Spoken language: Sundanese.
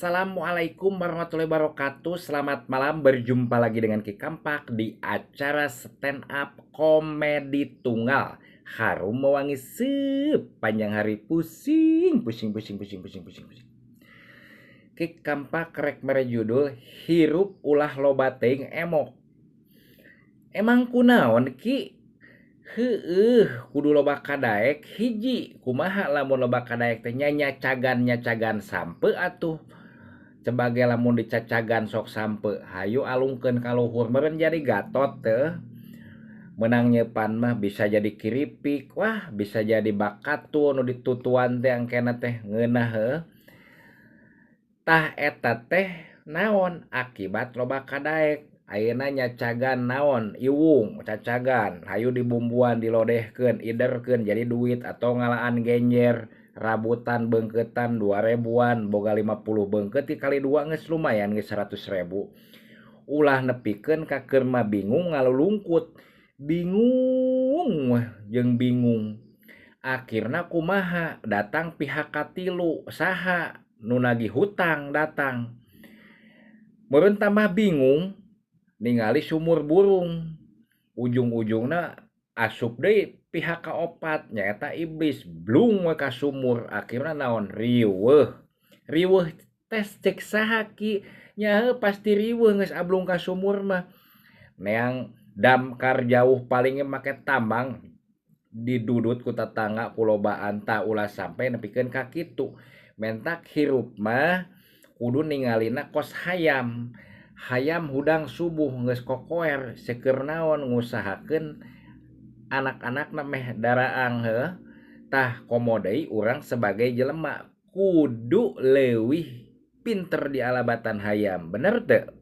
Assalamualaikum warahmatullahi wabarakatuh. Selamat malam, berjumpa lagi dengan Ki Kampak di acara stand up komedi tunggal. Harum mewangi sepanjang hari, pusing, pusing, pusing, pusing, pusing, pusing, pusing. Ki Kampak rek mere judul hirup ulah loba teuing emok. Emang kunaon Ki? Heueuh, kudu loba kadaek hiji. Kumaha lamun loba kadaek teh nya nyacagan sampe atuh. Sebagai lamun dicacagan sok sampe, hayu alungkeun ka luhur meureun jadi gatot teh. Meunang nyeupan mah bisa jadi kiripik, wah bisa jadi bakatu nu ditutuan teh angkena teh ngeunah heuh. Tah eta teh naon akibat loba kadaek. Ayeuna nyacagan naon iwung cacagan, hayu dibumbuan dilodehkeun iderkeun jadi duit atau ngalaan genjer rabutan beungkeutan 2000-an boga 50 beungkeut dikali 2 geus lumayan geus 100.000. Ulah nepikeun ka keur mah bingung ngalulungkut, bingung weh jeung bingung. Akhirna kumaha datang pihak katilu saha nu nagih hutang datang. Meureun tambah bingung ningali sumur burung, ujung-ujungna asup deui pihak kaopat nyaeta iblis blung we ka sumur. Akhirna naon riweuh, riweuh tes cek saha Ki nya heuh pasti riweuh geus ablung ka sumur mah. Neang damkar jauh paling ge make tambang didudut ku tatangga ku lobaan. Tah ulah sampe nepikeun ka kitu. Mentak hirup mah kudu ningalina kos hayam. Hayam hudang subuh geus kokoer seueur naon ngusahakeun anak-anakna meh daraang heuh. Tah komo deui urang sebagai jelema kudu leuwih pinter di alabatan hayam, bener teu?